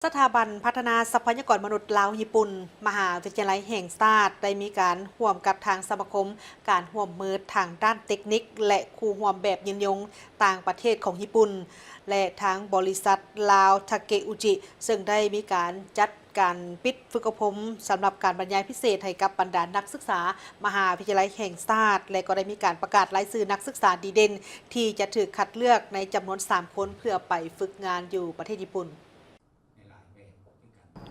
ສະຖາບັນພັດທະນາຊັບພະຍາກອນມະນຸດລາວ-ຍີ່ປຸ່ນ ມະຫາວິທະຍາໄລແຫ່ງຊາດ ໄດ້ມີການຮ່ວມກັບທາງສະມາຄົມການຮ່ວມມືທາງດ້ານເຕັກນິກ ແລະ ຄູ່ຮ່ວມແບບຍືນຍົງຕ່າງປະເທດຂອງຍີ່ປຸ່ນ ແລະ ທາງບໍລິສັດລາວທາເກອຸຈິ ເຊິ່ງໄດ້ມີການຈັດການປິດຝຶກອົບຮົມສຳລັບການບັນຍາຍພິເສດໃຫ້ກັບບັນດານັກສຶກສາມະຫາວິທະຍາໄລແຫ່ງຊາດ ແລະ ກໍໄດ້ມີການປະກາດລາຍຊື່ນັກສຶກສາດີເດັ່ນ ທີ່ຈະຖືກຄັດເລືອກໃນຈຳນວນສາມຄົນ ເພື່ອໄປຝຶກງານຢູ່ປະເທດຍີ່ປຸ່ນ.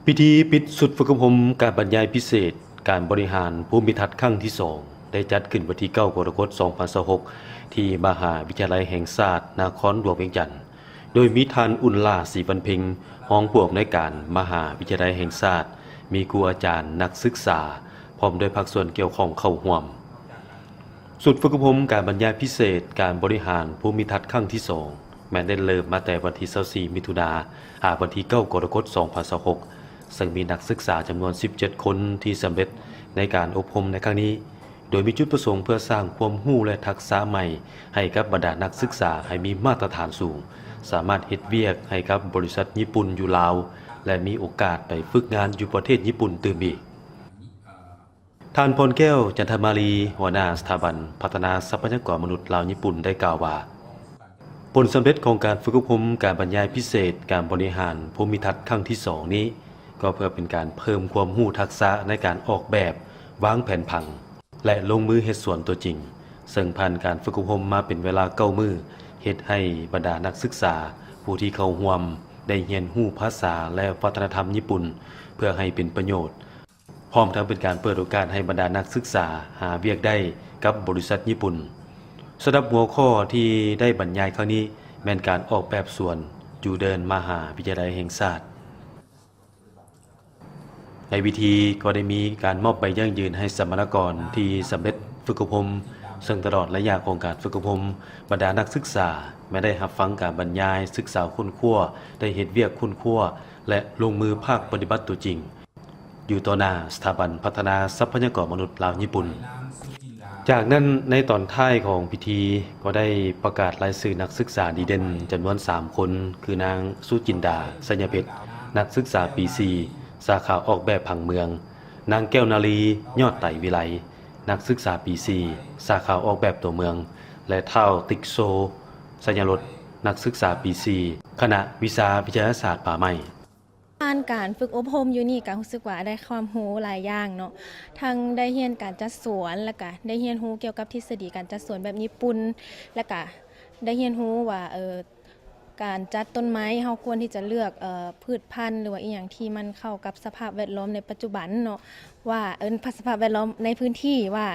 ພິທີປິດຊຸດຝຶກອົບຮົມການບັນຍາຍພິເສດການບໍລິຫານພູມິທັດຄັ້ງທີສອງ ໄດ້ຈັດຂຶ້ນວັນທີເກົ້າ ກໍລະກົດ ສອງພັນຊາວຫົກ ທີ່ມະຫາວິທະຍາໄລແຫ່ງຊາດນະຄອນຫຼວງວຽງຈັນ ໂດຍມີທ່ານ ອຸ່ນຫຼ້າ ສີວັນເພັງ ຮອງຜູ້ອຳນວຍການມະຫາວິທະຍາໄລແຫ່ງຊາດ, ມີຄູອາຈານ, ນັກສຶກສາ ພ້ອມດ້ວຍພາກສ່ວນກ່ຽວຂ້ອງເຂົ້າຮ່ວມ. ຊຸດຝຶກອົບຮົມການບັນຍາຍພິເສດການບໍລິຫານພູມິທັດຄັ້ງທີສອງ ແມ່ນໄດ້ເລີ່ມມາແຕ່ວັນທີຊາວສີ່ ມິຖຸນາ ຫາວັນທີເກົ້າ ກໍລະກົດ ສອງພັນຊາວຫົກ ເຊິ່ງມີນັກສຶກສາຈຳນວນສິບເຈັດຄົນທີ່ສຳເລັດໃນການອົບຮົມໃນຄັ້ງນີ້ ໂດຍມີຈຸດປະສົງເພື່ອສ້າງຄວາມຮູ້ ແລະ ທັກສະໃໝ່ໃຫ້ກັບບັນດານັກສຶກສາໃຫ້ມີມາດຕະຖານສູງ, ສາມາດເຮັດວຽກໃຫ້ກັບບໍລິສັດຍີ່ປຸ່ນຢູ່ລາວ ແລະ ມີໂອກາດໄປຝຶກງານຢູ່ປະເທດຍີ່ປຸ່ນຕື່ມອີກ. ທ່ານ ພອນແກ້ວ ຈັນທະມາລີ ຫົວໜ້າສະຖາບັນພັດທະນາຊັບພະຍາກອນມະນຸດລາວຍີ່ປຸ່ນ ໄດ້ກ່າວວ່າ ຜົນສຳເລັດຂອງການຝຶກອົບຮົມການບັນຍາຍພິເສດການບໍລິຫານພູມິທັດຄັ້ງທີສອງນີ້ ກໍເພື່ອເປັນການເພີ່ມຄວາມຮູ້ທັກສະໃນການອອກແບບ, ວາງແຜນຜັງ ແລະ ລົງມືເຮັດສວນຕົວຈິງ, ເຊິ່ງຜ່ານການຝຶກອົບຮົມມາເປັນເວລາເກົ້າມື້ ເຮັດໃຫ້ບັນດານັກສຶກສາຜູ້ທີ່ເຂົ້າຮ່ວມໄດ້ຮຽນຮູ້ພາສາ ແລະ ວັດທະນະທຳຍີ່ປຸ່ນ ເພື່ອໃຫ້ເປັນປະໂຫຍດ, ພ້ອມທັງເປັນການເປີດໂອກາດໃຫ້ບັນດານັກສຶກສາຫາວຽກໄດ້ກັບບໍລິສັດຍີ່ປຸ່ນ. ສຳລັບຫົວຂໍ້ທີ່ໄດ້ບັນຍາຍຄັ້ງນີ້ ແມ່ນການອອກແບບສວນຢູ່ເດີ່ນມະຫາວິທະຍາໄລແຫ່ງຊາດ. ໃນພິທີກໍໄດ້ມີການມອບໃບຢັ້ງຢືນໃຫ້ສຳມະນາກອນທີ່ສຳເລັດຝຶກອົບຮົມ, ເຊິ່ງຕະຫຼອດໄລຍະຂອງການຝຶກອົບຮົມ, ບັນດານັກສຶກສາແມ່ນໄດ້ຮັບຟັງການບັນຍາຍ, ສຶກສາຄົ້ນຄວ້າ, ໄດ້ເຮັດວຽກຄົ້ນຄວ້າ ແລະ ລົງມືພາກປະຕິບັດຕົວຈິງ ຢູ່ຕໍ່ໜ້າສະຖາບັນພັດທະນາຊັບພະຍາກອນມະນຸດລາວຍີ່ປຸ່ນ. ຈາກນັ້ນໃນຕອນທ້າຍຂອງພິທີກໍໄດ້ປະກາດລາຍຊື່ນັກສຶກສາດີເດັ່ນຈຳນວນສາມຄົນ ຄື ນາງ ສຸຈິນດາ ໄຊຍະເພັດ ນັກສຶກສາປີສີ່ ສາຂາອອກແບບຜັງເມືອງ, ນາງ ແກ້ວນາລີ ຍອດໄຕວິໄລ ນັກສຶກສາປີສີ່ ສາຂາອອກແບບຕົວເມືອງ ແລະ ທ້າວ ຕິກໂຊ ໄຊຍະລົດ ນັກສຶກສາປີສີ່ ຄະນະວິຊາວິທະຍາສາດປ່າໄມ້. ຜ່ານການຝຶກອົບຮົມຢູ່ນີ້ກະຮູ້ສຶກວ່າໄດ້ຄວາມຮູ້ຫຼາຍຢ່າງເນາະ, ທັງໄດ້ຮຽນການຈັດສວນ ແລ້ວກະໄດ້ຮຽນຮູ້ກ່ຽວກັບທິດສະດີການຈັດສວນແບບຍີ່ປຸ່ນ, ແລ້ວກະໄດ້ຮຽນຮູ້ວ່າ ເອີ ການຈັດຕົ້ນໄມ້ ເຮົາຄວນທີ່ຈະເລືອກ ເອີ ພືດພັນ ຫຼືວ່າອີ່ຫຍັງທີ່ມັນເຂົ້າກັບສະພາບແວດລ້ອມໃນປັດຈຸບັນເນາະ, ວ່າ ເອີ ສະພາບແວດລ້ອມໃນພື້ນທີ່ວ່າ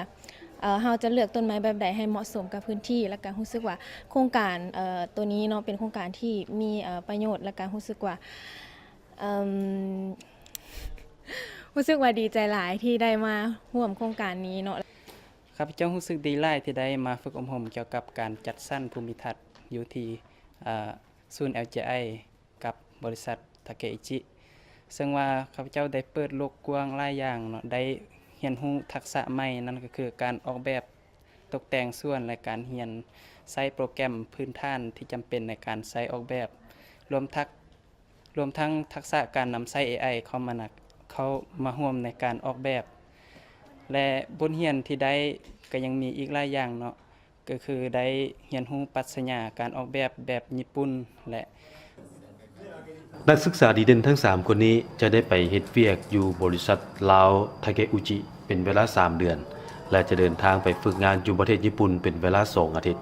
ເອີ ເຮົາຈະເລືອກຕົ້ນໄມ້ແບບໃດໃຫ້ເໝາະສົມກັບພື້ນທີ່, ແລ້ວກະຮູ້ສຶກວ່າໂຄງການ ເອີ ໂຕນີ້ເນາະ ເປັນໂຄງການທີ່ມີ ເອີ ປະໂຫຍດ, ແລ້ວກະຮູ້ສຶກວ່າ ເອີ່ມ ຮູ້ສຶກວ່າດີໃຈຫຼາຍທີ່ໄດ້ມາຮ່ວມໂຄງການນີ້ເນາະ. ຂ້າພະເຈົ້າຮູ້ສຶກດີຫຼາຍທີ່ໄດ້ມາຝຶກອົບຮົມກ່ຽວກັບການຈັດສັນພູມິທັດຢູ່ທີ່ ເອີ ສູນ ແອລຈີໄອ ກັບບໍລິສັດທາເກອິຈິ ເຊິ່ງວ່າຂ້າພະເຈົ້າໄດ້ເປີດໂລກກວ້າງຫຼາຍຢ່າງເນາະ, ໄດ້ຮຽນຮູ້ທັກສະໃໝ່ ນັ້ນກໍຄືການອອກແບບຕົກແຕ່ງສວນ ແລະ ການຮຽນໃຊ້ໂປຣແກຣມພື້ນຖານທີ່ຈຳເປັນໃນການໃຊ້ອອກແບບ, ລວມທັກ ລວມທັງທັກສະການນຳໃຊ້ເອໄອເຂົ້າມານະ ເຂົ້າມາຮ່ວມໃນການອອກແບບ ແລະ ບົດຮຽນທີ່ໄດ້ກໍຍັງມີອີກຫຼາຍຢ່າງເນາະ, ກໍຄືໄດ້ຮຽນຮູ້ປັດຊະຍາການອອກແບບແບບຍີ່ປຸ່ນ ແລະ ນັກສຶກສາດີເດັ່ນທັງສາມຄົນນີ້ຈະໄດ້ໄປເຮັດວຽກຢູ່ບໍລິສັດລາວທາເກອຸຈິເປັນເວລາສາມເດືອນ ແລະ ຈະເດີນທາງໄປຝຶກງານຢູ່ປະເທດຍີ່ປຸ່ນເປັນເວລາສອງອາທິດ.